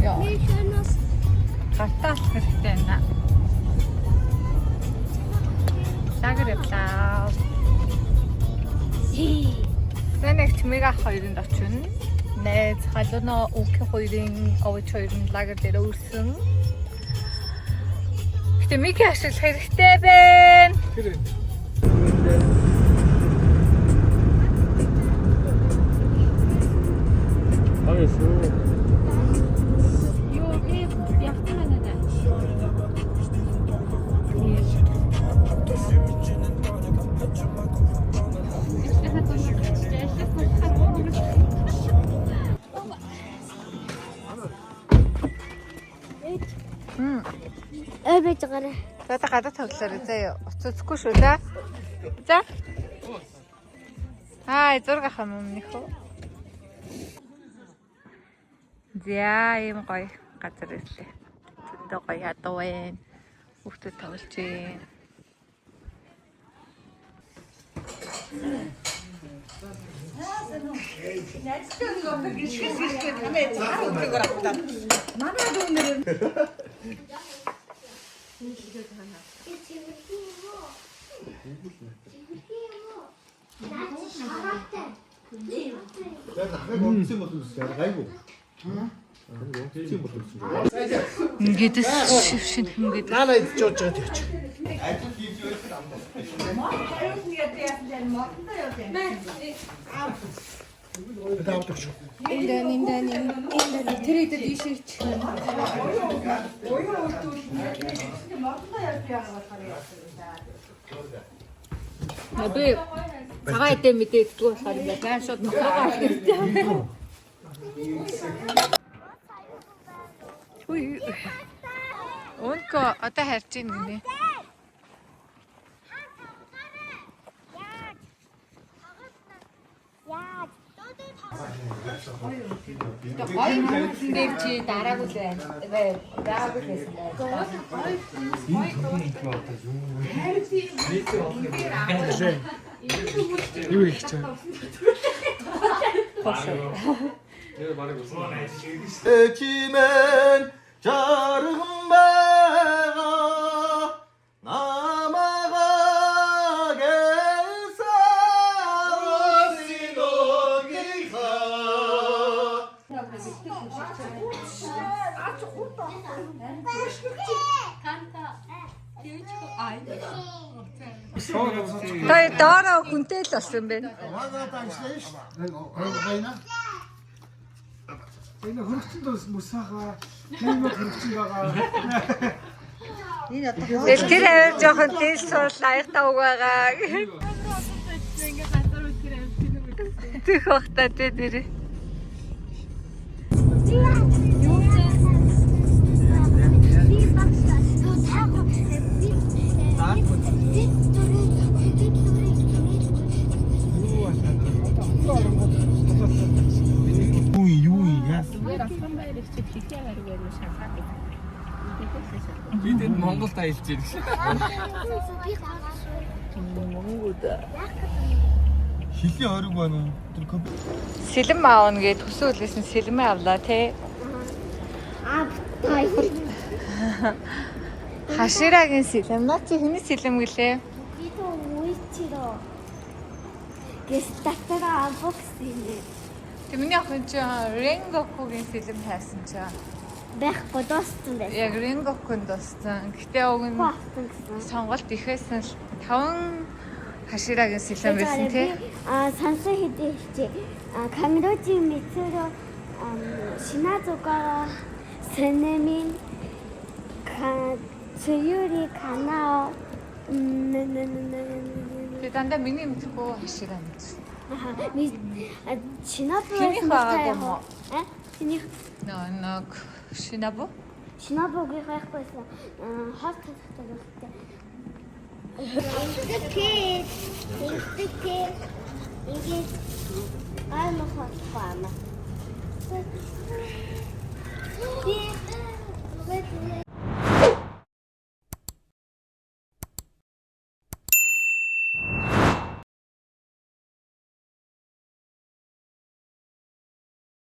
Яа. Гартаа алах хэрэгтэй байна. Лагер явлаа. Зэнэг чимээг ах хоёрын очин. Найз халууна үхэх хоёрын овч хоёрын лагер дээр өрсөн. Гэтэ Мики ашиглах хэрэгтэй байна. Тэр. Гоё шүү. Юу би явсан байна да. Ой байж гараа. За та гадаа тоглолоо заяа. Уц үзэхгүй шүү за. За. Аа, зураг авах юм өмнөх үү? За, ийм гоё газар ирлээ. Зөндөө гоё ядуу байна. Хүүхдүүд тоглож байна. Чи цэвэрхэн юм уу? Цэвэрхэн юм уу? Наа чи шараатай. Яг ахыг унтсан бол үс гайгүй. Унтсан бол үс. Ингээд шив шин хэмгээд. Наана идэж явж байгаа тийч. Ажил хийж байх амдаа. Энд энэ энэ энэ тэр идэд ийшээч. Би цагаан эдээ мэдээ иддэг болохоор ингээд байн шууд нөхрөөгөө авах хэрэгтэй. Үгүй. Өнкө одоо харж ийн гинэ. Яаж? Гоё хүмүүсэн дээр чи дараагүй л байна. Байгаагүй л байсан байна. Юу их чам. Эчимэн жарган байгаа намайг гэлсэн Та доороо хүнтэй л болсон байна. Манай дагшлаа шүү. Гайна. Энэ хөрөгцөнд бас мөс байгаа. Нэмэг хөрөгцөн байгаа. Тэгэл тэр авир жоохон дэл суул аяг тавг байгаа. Тэх бах та тэ нэрээ. Би багш таа би би би би Юу юу яа. Би тэнд Монголд аялж ирэх. Хилийн хориг байна уу? Тэр компьютер Сэлэм аавна гэд төсөө үлээсэн сэлмээ авлаа те. Аа та Хаширагийн сэлэм. Наа чи хэний сэлэм гэлээ? би то уичиро. Гестатара анбоксинг Тэг миний охин чи Ренгокугийн сэлэм хайсан чи. байхгүй дууссан байсан. Яг Ренгокунд дууссан. Гэтэ уг нь Авсан гэсэн. сонголт их байсан л 5 хаширагийн сэлэм байсан те. Аа сансан хэдий хэлчихэ. Аа камерожин мицэро шиназугава сэнэмин ка цююри канао Тэг дандаа миний мэдхгүй хашираа мэдсэн. Аха ми шинабу Чинийх байгаагүй юм уу? А чинийх Нөө нэг шинабу. шинабугийн байхгүйсэн. Хол татдаг болтой. Ингээд ингээд ингээд гар мохохгүй амаа. Би